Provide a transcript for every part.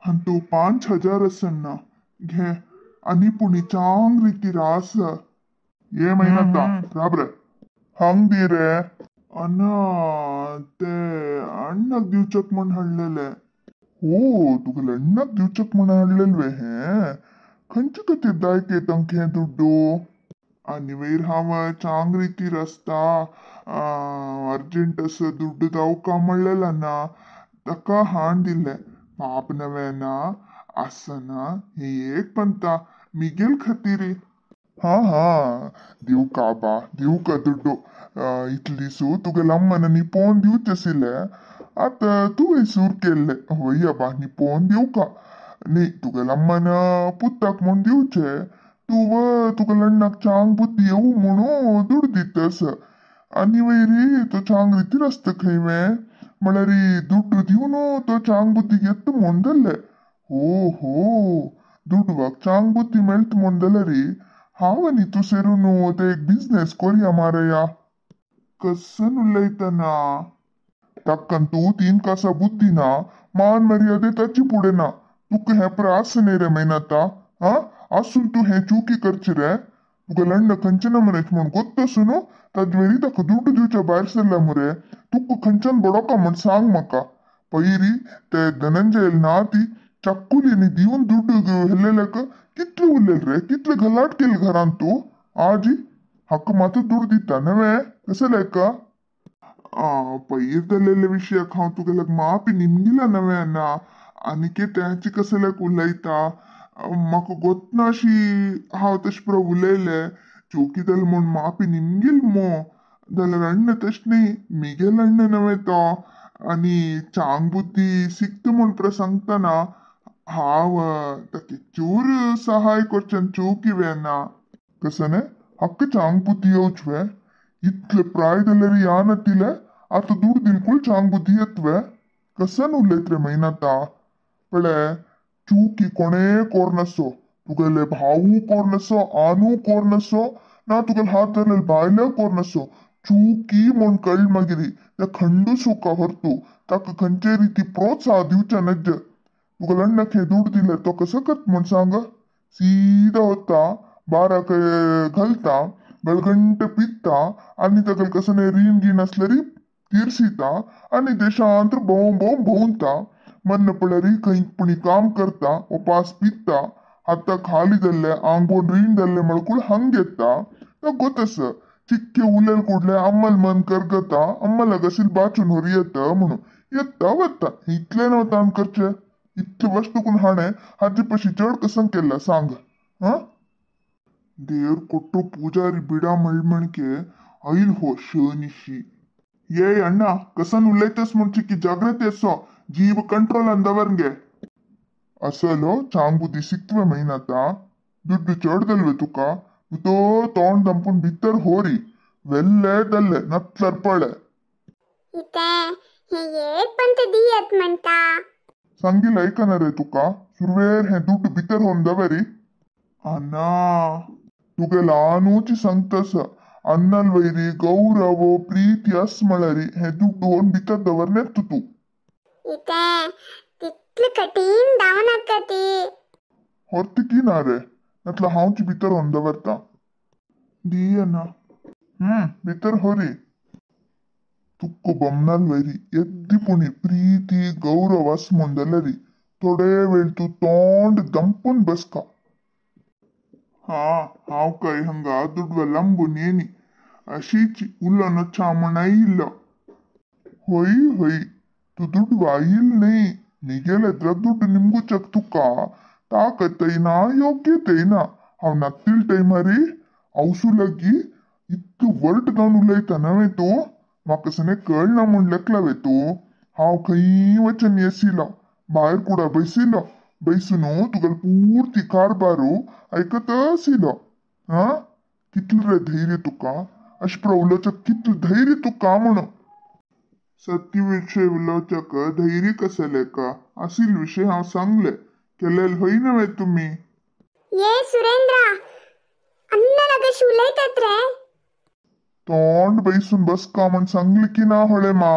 हंतू 5000 आसना घे आनी पुणी चांग रितीर आसा. ये महिनाता राब रे हांग दी रे. अण्णा ते अण्णाक दिवचक म्हण हाडलेले. हो तुगेले अण्णाक दिवचक म्हण हाडलेले हे खंयचे खातीर दायक तांकां हें दुड्डू? आनी वयर हांव चांग रितीर आसता अर्जंट आसा दुड्डू दावका म्हणलेला ना ताका हाण दिले. पाप नवे ना आसना हे एक पंता मिगेल खातीर. हा हा दिवका बा दिवका दुड्डू इतलीसू तुगेले अम्मान निपोवन दिवचे आशिल्ले आतां तुवें सूर केल्ले. हय बा निपोवन दिवका न्ही तुगेले अम्मान पुताक म्हूण दिवचे तूं तुगेले अण्णाक चांग बुद्धी येवं म्हणून दुडू दितस. आनी वयरी तो चांग रितीर आसता खंय वे म्हळ्यार दुड्डू दिवन तो चांग बुद्धी घेता म्हूण जाल्ले. हो हो दुडवाक चांग बुद्धी मेळटा म्हूण जाल्यार हांव आनी तूं सेरून ते एक बिजनेस कोरया मारया. कसन उलयतना ताक्कन तूं 3 कासा बुद्धी ना मान मर्यादे ताची फुडें ना. तुका हें प्रास न्ही रे मेहनता. हा आसून तूं हें चुकी करची रे. तुगेले अण्णा खंयचे नमुनेच म्हूण गोत्त आसून ताजे वयरी ताका दुड्डू दिवच्या भायर सरला मुरे. तुका खंयच्यान बडोवका म्हूण सांग म्हाका. पयरी ते धनंजय ना ती चक्कुलीनी दिवन दुड्डू हेल्लेल्याक कितले उरलेले रे कितले गलाट केले घरांत तूं. आजी हाका मात दुड्डू दिता नवे कसं लायका. पयर जाल्लेल्या विशयाक हांव तुगेल्याक मापी निमगिला नवे अण्णा. आनीके तेंचे कसं लायक उलयता म्हाका गोतना अशी हांव तशें पुरो उलयलें चोकी जालें म्हूण मापी निमगील मो जाल्यार अण्णा तशें न्ही मिगेल अण्णा नवे तो आनी चांग बुद्धी सिकता म्हूण पुरो सांगतना हांव ताका चूर सहाय करच्यान चोकी वे ना. कसं न्ही हाका चांग बुद्धी येवच वे इतले प्राय जाल्यार या नातिले आतां दुड दिलकूल चांग बुद्धी येत वे. कसन उलयत रे महिनाता. पळय चुकी कोणे कोरनसो तुगेले भाऊ कोरनसो आनू कोरनसो ना तुगेले हात धरलेले बायले कोरनसो. चुकी म्हूण कळ मागीर त्या खंडू सुका व्हरतू ताका खंयचे रिती प्रोत्साह दिवचे नज्ज. तुगेले अण्णाक हे दुड दिले तो कसो करता म्हूण सांग. सीधा वता बाराक घालता गळगंट पिता आनी ताका कसो रीण गीण आसल्यार तिरसिता आनी देशांत भोंव भोंव भोंवता. मन्न पळ्यार खंय पुणी काम करता उपास पिता हाताक खाली जाल्ले आंगोन रीण जाल्ले म्हळकूळ हंग येता. तो गोतस चिक्के उलयल कुडले अम्मल मन करगता अम्मल अगसील बाचून होरी येता म्हणून येता वता. इतलें न्हू ताण करचें इतले वस्तू कोण हाणें हाजे पशी चड कसं केला सांग. हा देवर ಕೊಟ್ಟು ಪೂಜಾರಿ ಬಿಡ ಮಳ್ಮಣಿಕೆ ಐಲ್ हो शनिशी. ये अण्णा कसन उलयतस म्हूण चिकी जाग्रत असो जीव कंट्रोल अंदवरगे. असलो चांग बुद्धी सिकतवे महिनाता दुड्डू चड दलवे तुका तो तोंड दंपून भितर होरी वेल्ले दल्ले नतलर पळे. इते हे एक पंत दियत म्हणता. सांगील ऐकना रे तुका सुरवेर हे दुड्डू भितर होवन दवरी. अण्णा तुगेले आनूची सांगतस अण्णाल वयरी गौरव प्रीती अस म्हळ्यार हे दुड्डू होवन भितर दवरनेत तूं. इते तितले कठीण जावं नाका ती. होर्ती ना रे नातल्यार हांवच भितर होवन दवरता. दी अण्णा भितर होरी. तुक्को बमनाल वयरी येद्दी पुणी प्रीती गौरव अस म्हूण जाल्यार थोडे वेळ तूं तोंड दंपून बसका. हा हांव काय हांगा दुडवा लांबून येनी अशीच उलोवन म्हण आयिल्लो. हय हय तूं दुडवा आयिल न्ही मिगेले दुड्डू निमगुचक तुका ताकतय ना योग्यतय ना. हांव नातील टायमारी आवसू लागी इतलो वर्ट जावन उलयता नवे तूं. म्हाका सने कळना म्हूण लेखला वे तूं. हांव खंय वचन येसिलो भायर कुडा बैसिलो बैसून तुगेलो पूर्ती कारभारू आयकत आशिल्लो. हा कितलें रे धैर्य तुका अशें पुरो उलोवच्याक कितलें धैर्य तुका म्हणून. सत्य विशय उलोवच्याक धैर्य कसं लेका आसिल विशय हांव सांगले केलेल हय नवे तुमी. ये सुरेंद्र अण्णा लागशी उलयतात रे. तोंड बैसून बसका म्हण सांगले की ना होळे मा.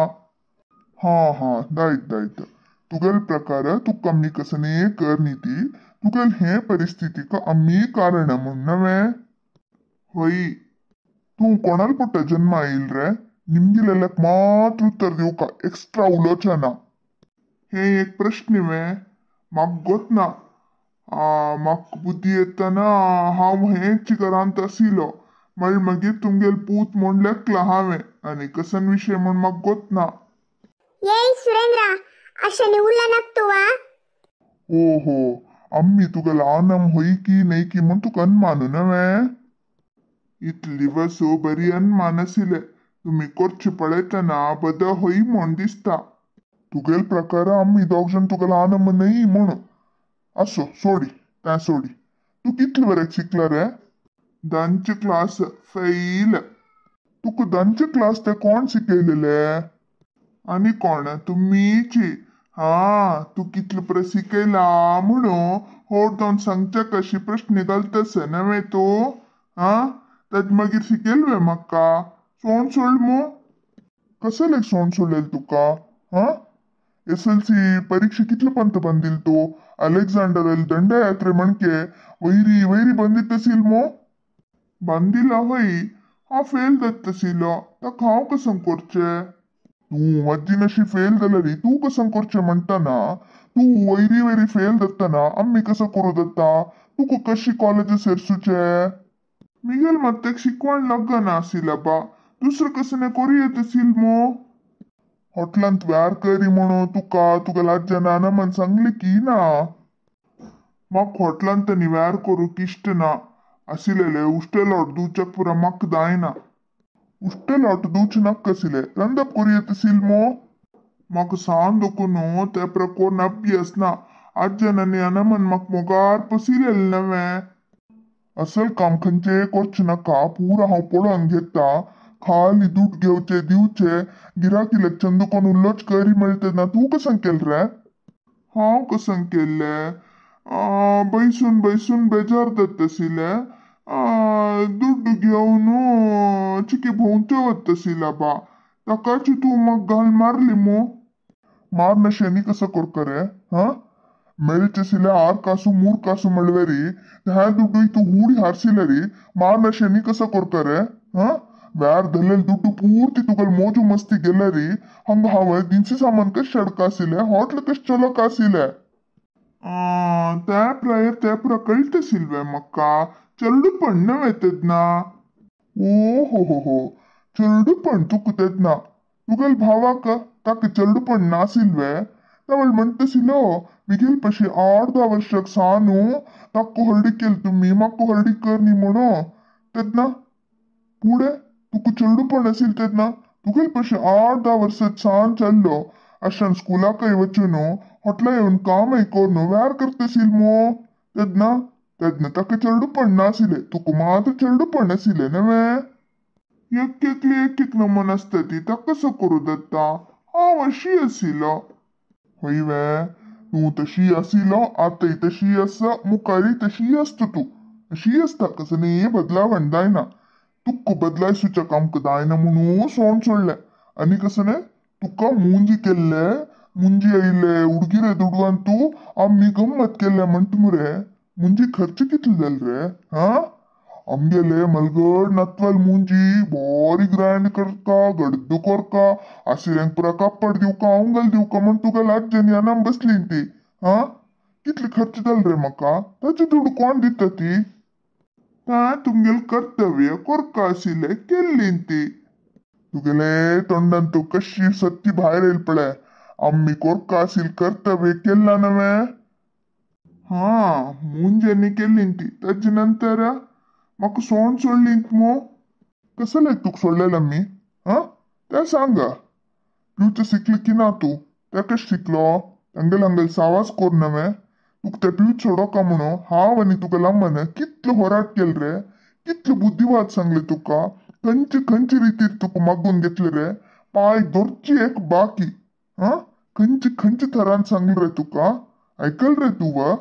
हा हा दायत दायत तुगेल प्रकार तुका आमी कसने कर न्ही ती तुगेल हे परिस्थितीक आमी कारण म्हण नवे. होय तूं कोणाल पोट्टा जन्म आयल रे? निमगिलेल्याक मात्र उत्तर दिवका, एक्स्ट्रा उलोवचें ना. हे एक प्रश्न वे म्हाका गोत ना. म्हाका बुद्धी येतना हांव हेच घरांत आशिल्लो म्हण मागीर तुमगेल पूत म्हूण लेखला हांवें आनी कसन विशय म्हूण म्हाका गोत ना. ये सुरेंद्र अशें उलनाक तूं. ओहो आम्मी तुका ल्हान होय की न्हय की म्हूण तुका अनमानू नवे. इतली वसो बरी अनमान आशिल्ले तुमी करचे पळयतना बद होय म्हूण दिसता. तुगेल प्रकार आमी दोग जाण तुका ल्हान न्हय म्हूण. असो सोडी तें सोडी. तूं कितले वरेक शिकला रे? धांचे क्लास फेल. तुका धांचे क्लास ते कोण शिकयलेले? आनी कोण तुमीची. हा तूं कितले पर शिकयला म्हणून होड जावन सांगच्या कशी प्रश्न घालतस नवे तूं. हा ताजे मागीर शिकयल वे म्हाका? सोंड सोड मू. कसलें सोंड सोडलें तुका? हा SLC परीक्षे कितले पंत ಬಂದಿಲ್ ತೂ? ಅಲೆಕ್ಸಾಂಡರ್ ಅಲ್ಲಿ ದಂಡಯಾತ್ರೆ ಮಣ್ಕೆ ವೈರಿ ವೈರಿ ಬಂದಿತ್ತಸಿಲ್ ಮೋ? ಬಂದಿಲ್ಲ ಹೊಯ್. हा फेल जातसिलो ताका हांव कसं करचें? तूं मज्जीन अशी फेल जाल्यार तूं कसं करचें म्हणटना तूं वैरी वैरी फेल जातना आमी कसं करूं जाता? तुका कशी कॉलेज सेरसूचें? मिगेल मात्तेक शिकवण लागना आशिल्ला बा, दुसरें कसं करूं येत आशिल मो? हॉटलांत व्यार करी म्हणून तुका तुका लज्जा ना म्हण सांगली की ना. म्हाका हॉटलांत आनी व्यार करूंक इश्ट ना आशिल्लें उश्टें लोट दिवच्याक पुरा म्हाका जायना. उश्टें लोट दिवचें नाका आशिल्लें रांदप करूं येत आशिल मो? म्हाका सान दुखून ते पुरा कोन्न अभ्यास ना. आज्यान आनी अनमन म्हाका मोगार पसिलेलें नवें. असल काम खंयचें करचें नाका, पुरा हांव पळोवन घेता. खाली दूद घेवचे दिवचे गिराकीला चंद कोण उल्लोच करी मेळटे ना. तूं कसं केलें रे? हांव कसं केल्लें? बैसून बैसून बेजार जाता आशिल्लें. दुड्ड घेवन चिके भोंवचे वता आशिल्ला बा, ताकाची तूं म्हाका घाल मारली मो. मारनशें न्ही कसो करका रे? हा मेळचे आशिल्ले 6 कासू 3 कासू मेळवेरी ह्या दुड्डूय तूं हुडी हारशिले री. मारनशें न्ही कसो करका रे? हा व्यार धरलेले दुड्डू पूर्ती तुगेले मोजू मस्ती गेल्यारी हंगा हांवें दिनसी सामान कशें हाडका आशिल्लें, हॉटल कशें चलोवंक आशिल्लें. त्या प्रायर त्या पुरा कळटा आशिल्लें म्हाका चेडूपण नवें तेन्ना. ओ हो हो हो चेडूपण तुका तेन्ना तुगेल भावाक ताका चेडूपण नाशिल्लें. तावळ म्हणटा आशिल्लो मिगेल पशी 8-10 वर्साक सानू ताका हळडी केली तुमी म्हाका हळडी कर न्ही म्हणून. तेन्ना फुडें तुका चेडूपण आशिल्लें तेन्ना तुगेल पशी 8-10 वर्सां सान चल्लो अशान स्कुलाकय वचून हॉटला येवन कामय करून व्यार करता आशिल्लो मो. तेन्ना तेन्ना ताका चेडूपण नाशिल्लें, तुका मात्र चेडूपण आशिल्लें नवें. एक एकली एक एक नमन आसता ती ताका कसो करूं जाता? हांव अशी आशिल्लो. हय वे तूं तशी आशिल्लो, आतांय तशी आसा, मुखारय तशी आसता तूं. अशी आसता कसलें बदलावण जायना. तुका बदलायसूच्याक आमकां जायना म्हणून सोंड सोडलें. आनी कसलें तुका मुंजी केल्ले मुंजी आयिल्ले उडगिरे दुडवान तूं आमी गम्मत केल्ले म्हणटा मुरे. मुंजी खर्च कितले जाले रे? हा आमगेले मलगड नत्वाल मुंजी बोरी ग्रँड करता, गड्डो करता, आशिल्ल्यांक पुरा कापड दिवका अंगल दिवका म्हण तुका आज्यान अनाम बसली ती. हा कितले खर्च जाले रे म्हाका? ताचे दुडू कोण दिता ती? ता तुमगेलें कर्तव्य करका आशिल्लें केल्ली ती. तुगेले तोंडान तूं कशी सत्ती भायर येयल पळय. आमी करका आशिल्लें कर्तव्य केल्लां नवें. हा मुंज्यांनी केल्ली ती. ताजे नंतर म्हाका सोंड सोडली मो. कसलें तुका सोडलेलें आमी? हा तें सांगा. पिवचें शिकलें की ना तूं? तें कशें शिकलो? तांगेले हांगेले सावास कोर नवें. तुका तें पिवच सोडोका म्हणून हांव आनी तुका लम्मान कितलो होराट केल रे, कितलो बुद्धिवाद सांगले तुका, खंयचे खंयचे रितीर तुका मागून घेतले रे. पांय धरची एक बाकी. हा खंयचे खंयचे थरान सांगले रे तुका? आयकल रे तूं वा?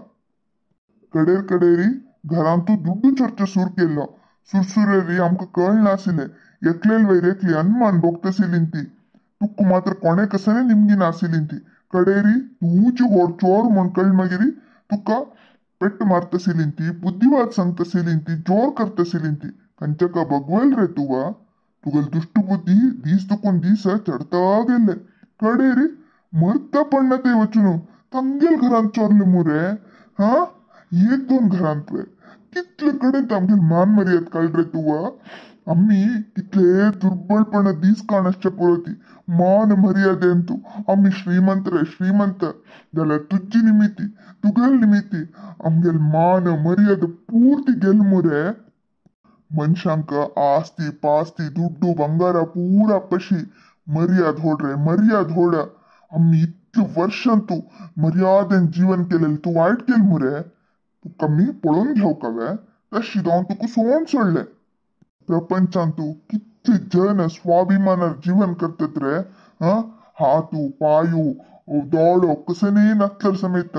कडेर कडेरी घरांत तूं दुड्डू चोरचें सूर केल्लो. सुरसुरेरी आमकां कळनाशिल्लें. एकलेल वयर एकली अनमान भोगताशिल्ली ती. तुका मात्र कोणें कसलें निमगी नाशिल्ली ती. कडेरी तूची होड चोर म्हण कळ मागीर तुका पेट मारता सिलिंती, बुद्धिवाद सांगता सिलिंती, जोर करता सिलिंती. कंचका बगवेल रे तुवा, तुगेल दुष्ट बुद्धी दीस दुखून दीस चडता गेले. कडेरी मरता पडना ते वचून तांगेल घरांत चोरले मुरे. हा एक दोन घरांत वे कितले कडेन आमगेल मान मर्याद काड रे तुवा. आम्ही कितले दुर्बळपणा दीस काणसच्या पुरती मान मर्यादेंतू आम्ही श्रीमंत रे श्रीमंत. जाल्यार तुजी निमित्ती तुगेल निमित्ती आमगेल मान मर्याद पूर्ती गेल मुरे. मनशांक आस्ती पास्ती दुड्डू ಬಂಗಾರ ಪೂರ ಪಶಿ ಮರ್ಯಾದ होಡ್ರೆ मर्याद होड. आम्ही इतले वर्षांतू मर्यादेन जीवन केलेले तू वायट केल मुरे. तू कमी पळोवन घेवका वे तशी जावन तुका सोड सोडले. प्रपंचांतू कितले जन स्वाभिमानार जीवन करतात रे. हा हातू पायू दोळो कसने नासल्यार समेत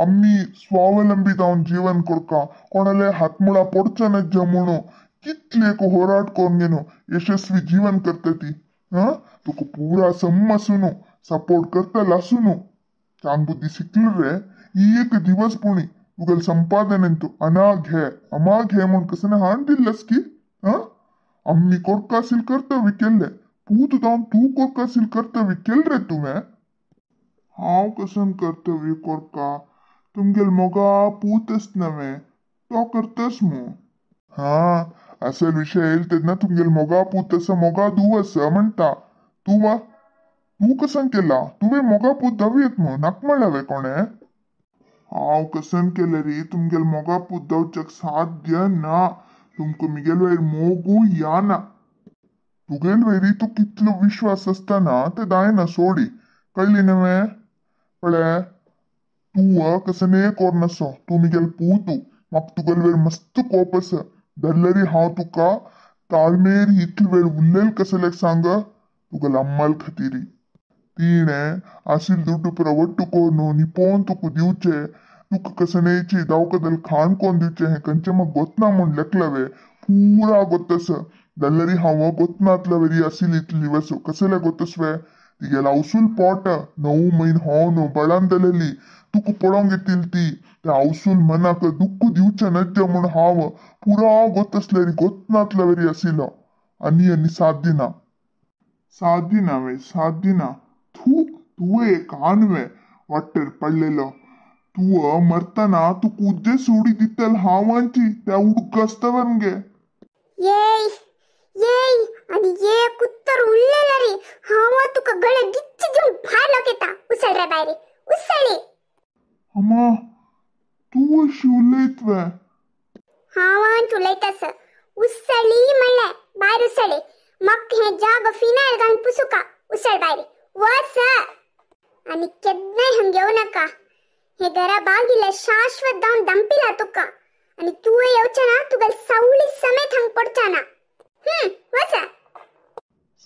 आम्ही स्वावलंबी जावन जीवन करका, कोणाले हातमुळा पडचे नज्ज म्हणून कितले होराट करून घेनो यशस्वी जीवन करता ती. हा तुका पुरा सम आसून सपोर्ट करता आसून चांग बुद्धी शिकल रे. एक दिवस पुणी तुगेल संपादन तू अना घे अमा घे म्हण कसने हाण दिल्लस की. हा आम्ही कोरकासील कर्तव्य केल्ले पूत जावन तूं कोरकासील कर्तव्य केल रे तुवें. हांव कसन कर्तव्य कोरका, तुमगेल मोगा पूतच नव्हे तो करतस मू. हा असल विषय येईल तेन्ना तुमगेल मोगा पूत आसा मोगा धूव आसा म्हणटा. तूं वा तूं कसन केला, तुवें मोगा पूत जावं मू नाक म्हणलें कोणें? हांव कसन केलें रे तुमगेल मोगा पूत जावच्याक साध्य ना. तुमकां मिगेल वयर मोगू या ना. तुगेल वयरी तूं कितलो विश्वास आसतना ते जायना सोडी कळ्ळी न्हय. पळय तूं कसने कोरनासो, तूं मिगेल पूतू, म्हाका तुगेल वयर मस्त कोप आसा. जाल्यारी हांव तुका ताळमेर इतलो वेळ उरलेल कसल्याक सांग, तुगेल अम्माल खातीर. तिणें आशिल्ल दुड्डू पुरो वट्टू कोरून निपोवन तुका दिवचें, तुका कसनेची दवकदल खाण कोण दिवचें हें खंयचें म्हाका गोतना म्हूण लेखलें पुरा गोत्तस. जाल्यारी हांव गोतनातल्या वरी आशिल्ली इतले दिवस कसले गोतसवे. तिगेल आवसूल पोट 9 म्हयने होवन बळान दिलेली तुका पळोवंक येतील ती त्या आवसूल मनाक दुख्ख दिवचें नज्ज म्हूण हांव पुरा गोतसलेरी गोतनातल्या वरी आशिल्लो. आनी आनी साथ दिना साथ दिना वे साथ दिना. थू तुवें एक आनवे वाटेर पडलेलो. तूं मरतना तुका उज्जे सोडी दितल हांवांची त्या उडगासतवन गे. येय येय आनी एक उत्तर उरलेलं रे हांव तुका गळे गिच्च घेवन भायर लोकेता. उसळ रे बायरे उसळी. अम्मा तूं अशी उलयत वे? हांवांच उलयतास. उसळी म्हणलें भायर उसळी. म्हाका हें जागो फिनायल घालून पुसुका. उसळ भायर वच आनी केन्नाय हांग येवं नाका. हे घरा बागिले शाश्वत जावन दंपिला तुका आनी तुवें येवचें ना तुगेल सावळी समेत हांग पडच्या ना. वच.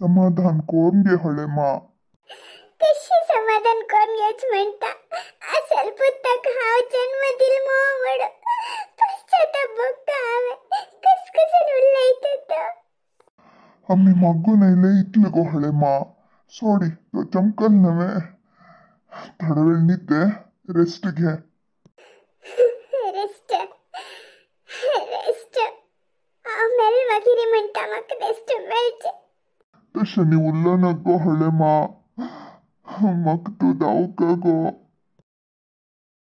समाधान कोण गे हळे मा. कशी समाधान कोण घेच म्हणटा. असल पुताक हांव जन्म दिल मोड पश्चाताप भोगता हांवें. कसकसन उलयता तो. आमी मागून आयले इतले गो हळे मा. सॉरी तो चमकल नव्हे. थोडा वेळ न्हिद, रेस्ट घे. रेस्ट रेस्ट हांव मेल मागीर म्हणटा म्हाका रेस्ट मेळचें. तशें न्ही उरलो ना गो हळे मा. म्हाका तूं दावका गो.